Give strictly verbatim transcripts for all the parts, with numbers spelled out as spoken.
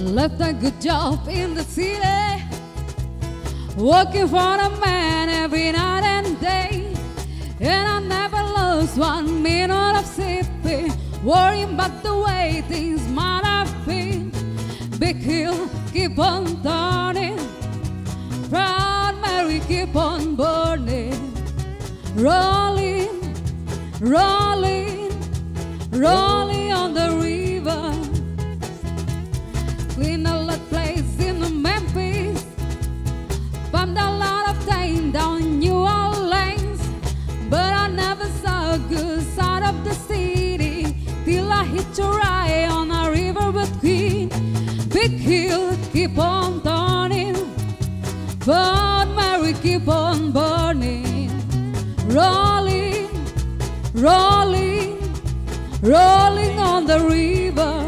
Left a good job in the city, working for a man every night and day. And I never lost one minute of sleeping, worrying about the way things might have been. Big Hill keep on turning, Proud Mary keep on burning. Rolling, rolling, rolling on the river. Clean a lot place in Memphis. Pumped a lot of time down New Orleans. But I never saw a good side of the city till I hitch a ride on a riverboat queen. Big Hill keep on turning, Proud Mary keep on burning. Rolling, rolling, rolling on the river.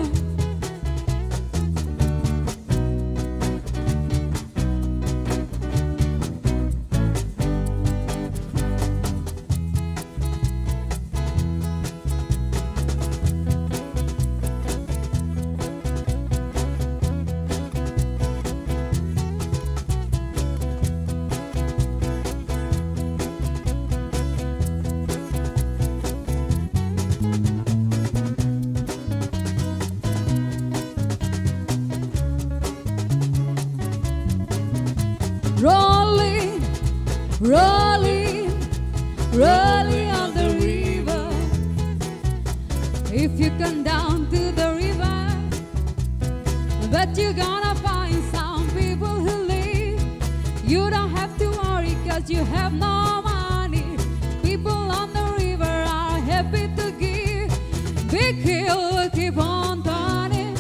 Rolling, rolling, rolling on the river. If you come down to the river, but you're gonna find some people who live. You don't have to worry 'cause you have no money. People on the river are happy to give. Big Hill keep on turning,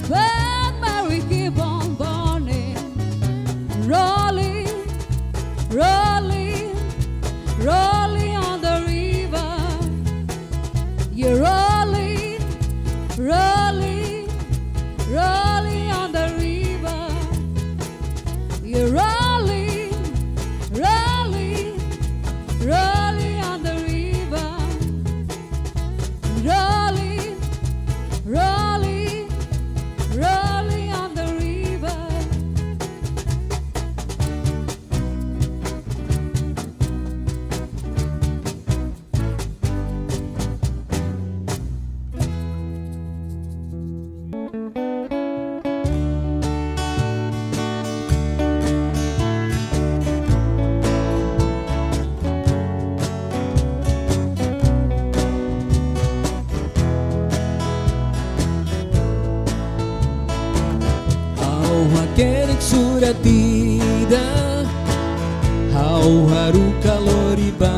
Proud Mary keep on burning. Rolling, rolling, rolling on the river. You're rolling, rolling, rolling on the river. You're rolling, rolling, rolling on the river. Rolling, rolling, rolling on the river. Ha'u hakerek surat ida, ha'u haruka lori bá.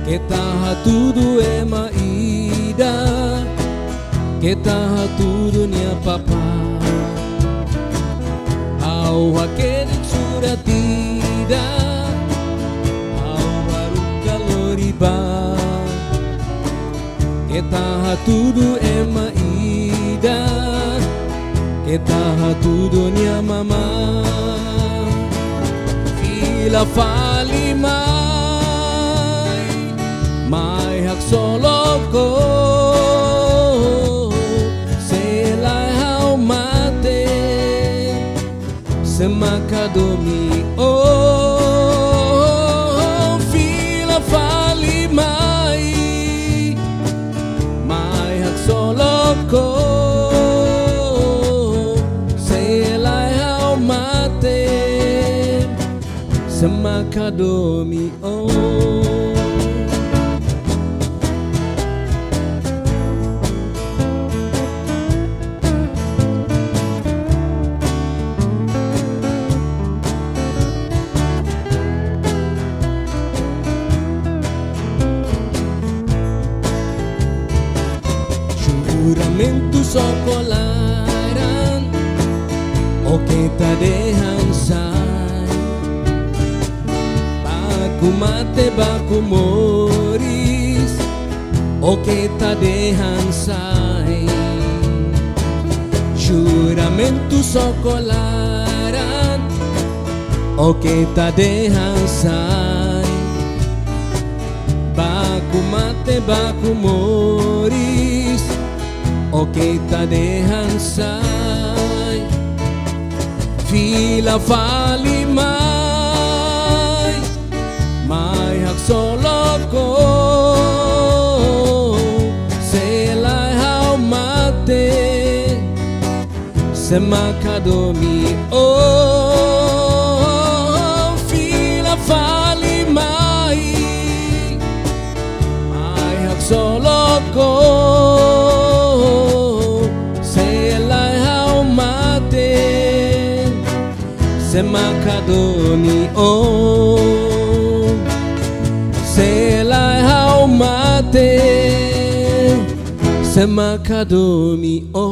Keta hatudu ema ida, keta hatudu nia papá. Ha'u hakerek surat ida, ha'u haruka lori bá. Keta hatudu ema ida, keta hatudu nia mamá. Fila fali mai, mai haksolok ó, se lae ha'u mate, se mak hadomi ó. Fila fali mai, mai haksolok ó, se lae ha'u mate, se mak hadomi ó. Juramentu só ko laran, ó keta dehan sai. Baku mate, baku moris, ó keta dehan sai. Juramentu só ko laran, ó keta dehan sai. Baku mate, baku moris, Oke, ita dehan sai. Fila fali mai, mai haksolok ó. Se lae ha'u mate, sé mak hadomi ó? Fila fali mai, mai haksolok ó. Se lae ha'u mate, sé mak hadomi ó? Se lae ha'u mate, sé mak hadomi ó?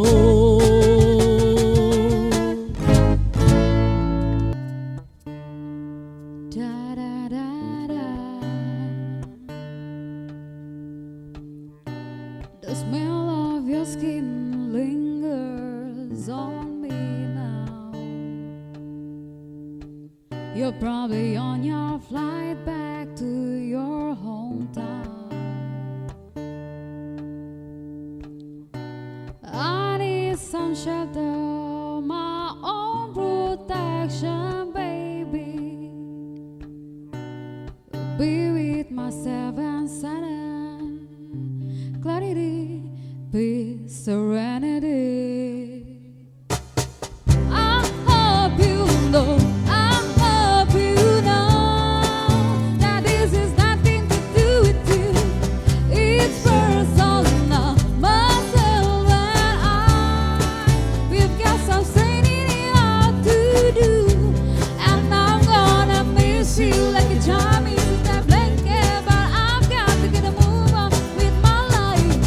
Da, da, da, da. The smell of your skin lingers on me now. You're probably on your flight back to your hometown. I need some shelter, my own protection, baby. Be with myself and silence, clarity, peace, serenity. I hope you know, I hope you know that this is nothing to do with you. It's personal, myself and I. We've got some saying it hard to do, and I'm gonna miss you like a jammy in the blanket. But I've got to get a move on with my life.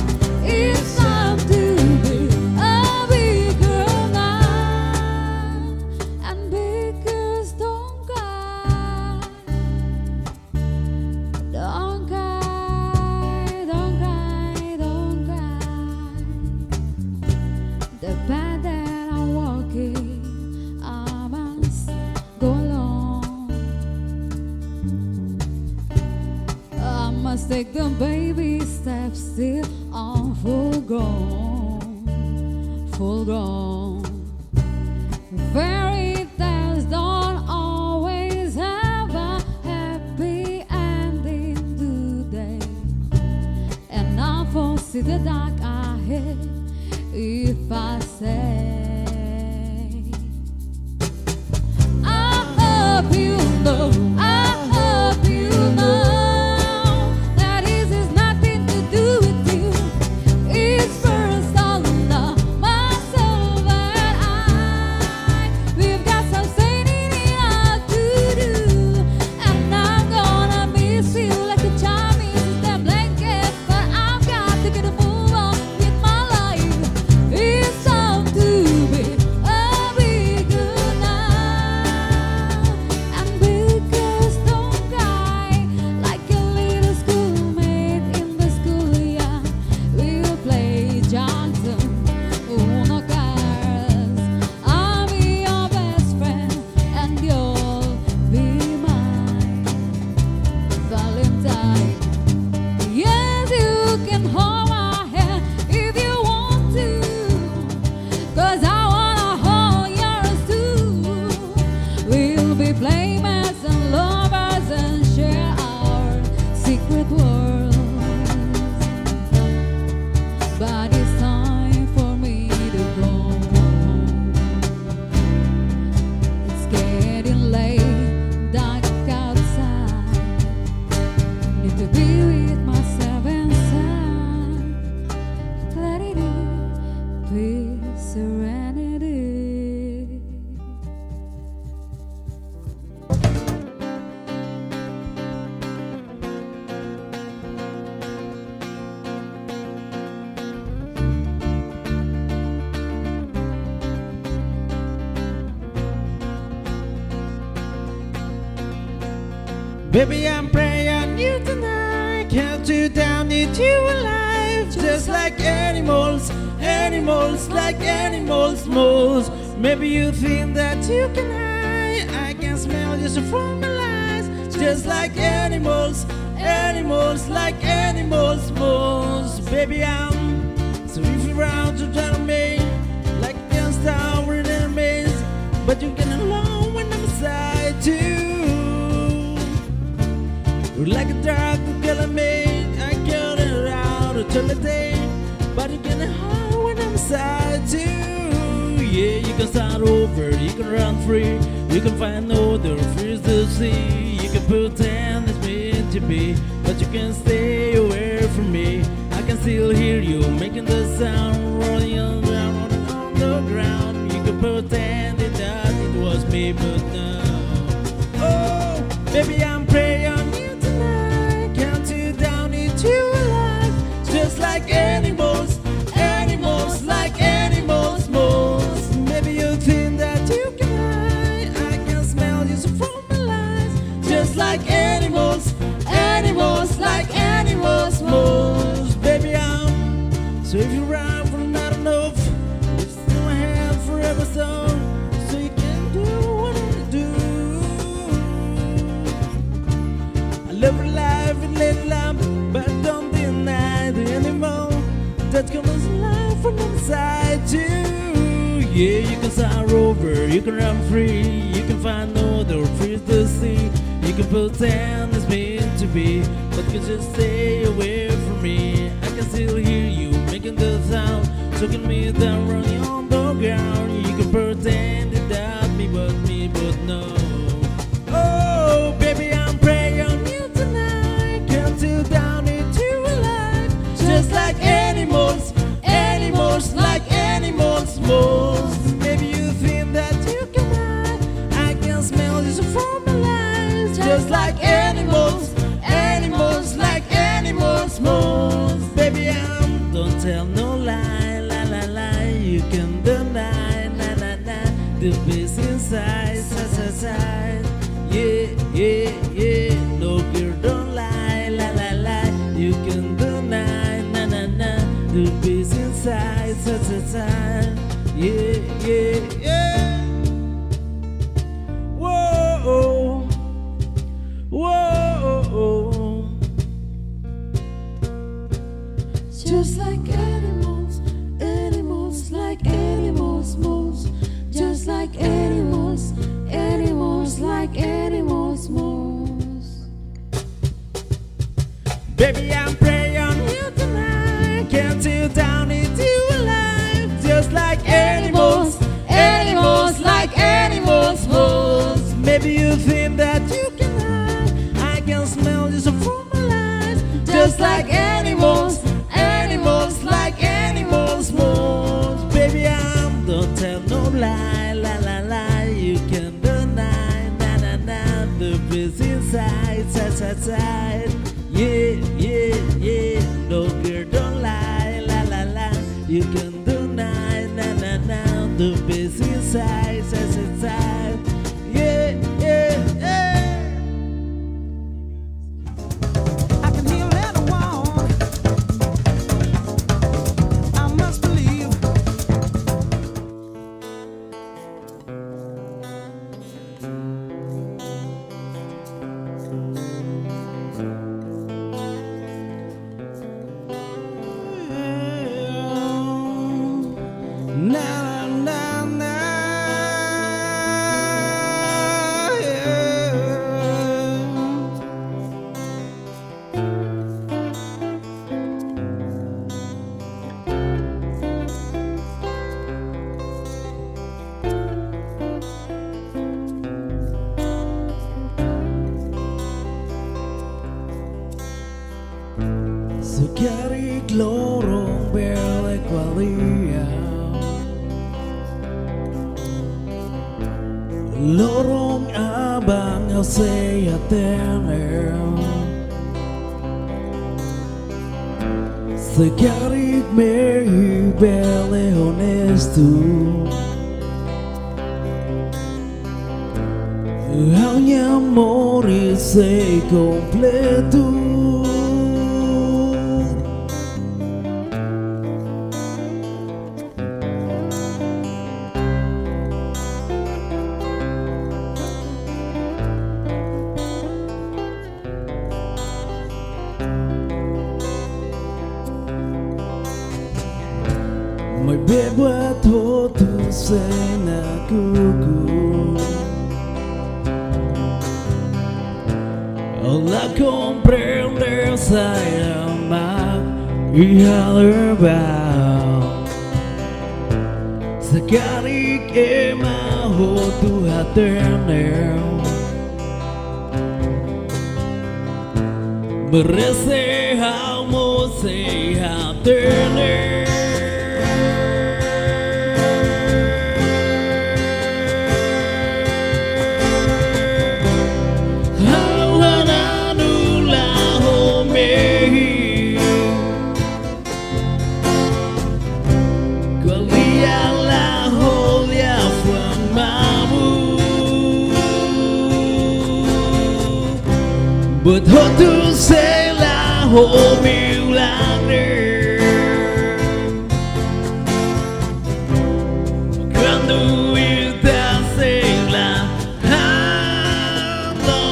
It's time to be a big girl now, and big girls don't cry. Don't cry, don't cry, don't cry. The path that I'm walking, I must go alone. I must take the baby steps till I'm full grown, full grown. Fairy tales don't always have a happy ending, do they? And I'll foresee the dark ahead if I say, I hope you know, I hope you know that this is nothing to do with you. It's personal, myself and I. We've got some saying it hard to do, and I'm gonna miss you like a jammy in the blanket. But I've got to get a move on with my life. It's time to be a big girl now, and big girls don't cry. Like a little schoolmate in the schoolyard, we'll play Johnson, Uno cards. I'll be your best friend and you'll be my Valentine. Yes, you can hold my hand if you want to, 'cause I wanna hold yours too. We'll be playmates and lovers and share our secret worlds. But it's time for me to go. It's getting late, dark outside. Need to be with myself inside. Clarity, peace, serenity. Baby, I'm praying you tonight. Can't you down it you alive? Just like animals, animals like animals most. Maybe you think that you can hide. I can smell you so from my lies. Just like animals, animals like animals most. Baby, I'm so if you round to Dark, you killing me. I can't get out of till the day. But you can hide when I'm beside you. Yeah, you can start over, you can run free. You can find other fish to see. You can pretend it's meant to be, but you can stay away from me. I can still hear you making the sound, rolling around on the ground. You can pretend it, that it was me, but no. Oh, baby, I'm praying on you tonight. Count you down into your life, just like animals, animals, like animals, moles. Maybe you think that you can hide. I can smell you so from my lies, just like animals, animals, like animals, moles. Baby, I'm so if you run for not enough, it's still my hand forever so, so you can do what I do. I love your life and let love, but don't deny the animal that comes alive from inside you. Yeah, you can start over, you can run free, you can find other fish to see, you can pretend it's meant to be, but you just stay away from me. I can still hear you making the sound, choking me down, running on the ground. You can pretend it that me, but me, but no. Oh, baby, I'm praying on you tonight. Can't you down into a life, just like animals, animals, like animals, moles. Maybe you think that you can hide. I can smell you from a lies, just like animals, animals, like animals, moles. Baby, I'm, don't tell no lie, la la la. You can deny, na na na. The best inside, side, side, side. Yeah, yeah, yeah. No girl, don't lie, la la la. You can deny, na na na. The best inside, side, side, side. Yeah, yeah, yeah. Whoa, whoa. Just like animals, animals like animals, moles. Just like animals, animals like animals, moles. Baby, I'm praying on you tonight. Can't you down into a life, just like animals, animals like animals, moles. Maybe you think that you can hide. I can smell you so from my lies, just like animals, animals like animals, moles. Baby, I'm, don't tell no lie, la la la. You can deny, na na na. The best inside, side, side, side. Yeah, yeah, yeah. No girl, don't lie, la la la. You can deny, na na na. The best inside, side, side, side. Yeah, yeah, yeah. I can hear a little warm. I must believe. Na, na, na, na. Se karik loron bele ko'alia, loron aban ha'u sei hatene. Se karik mehi bele onestu, ha'u-nia moris sei kompletu. Maibé buat hotu sei nakukun. La komprende saida mak iha ne'ebá. Se karik ema hotu hatene, merese ha'u mós sei hatene. Ha'u hananu la ho mehi, ko'alia la ho liafuan mamuk. Buat hotu sei la ho milagre kuandu ita sei la halo.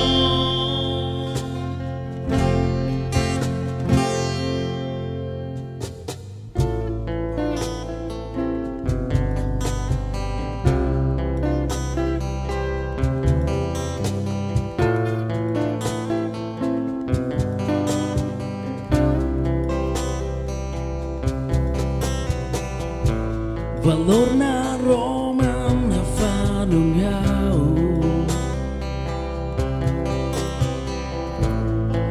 Valór naroman hafanun ha'u.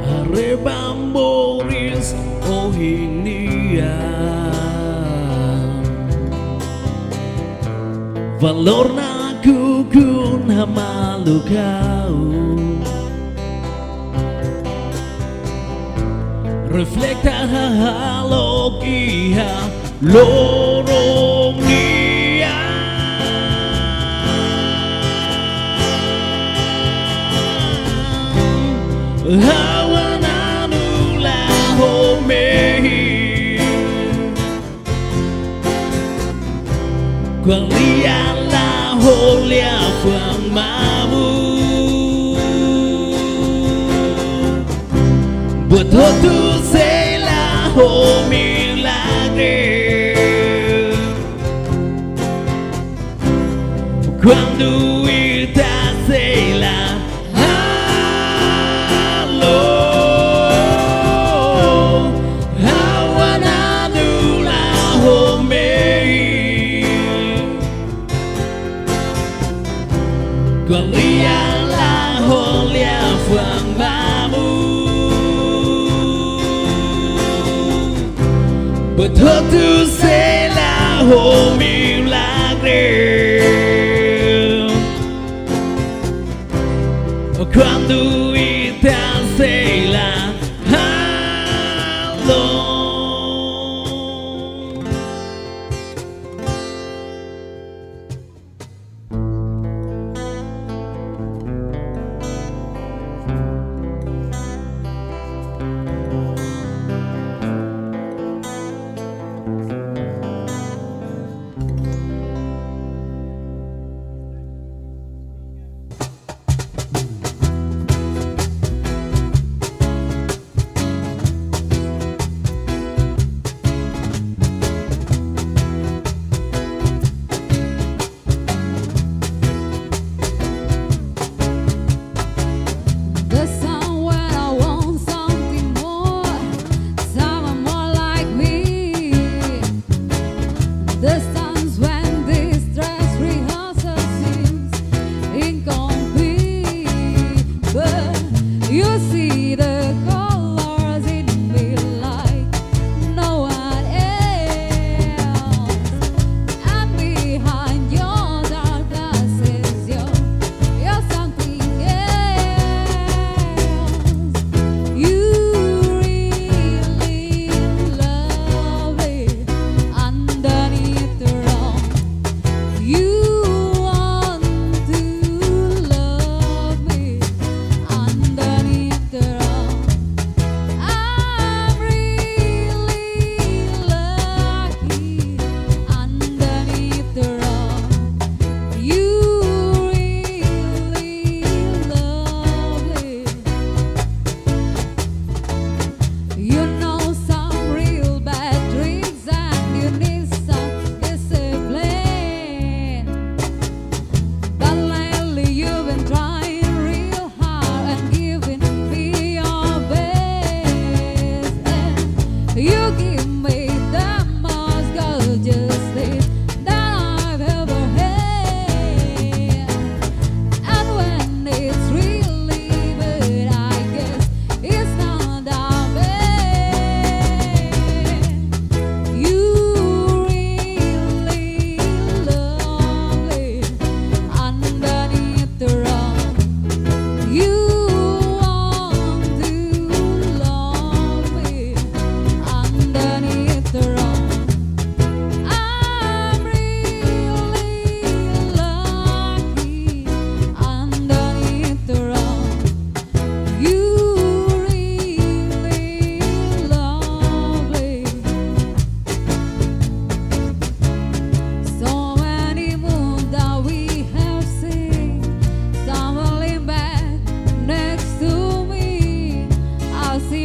Haree ba moris ohin nian. Valór nakukun hamaluk ha'u. Refleta hahalok iha loron nian. Ha'u hananu la ho mehi, ko'alia la ho liafuan mamuk. Buat hotu sei la ho milagre kuandu ita sei la halo. Ha'u hananu la ho mehi, ko'alia la ho liafuan mamuk. Buat hotu sei la ho milagre kuandu ita sei la halo.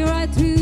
right through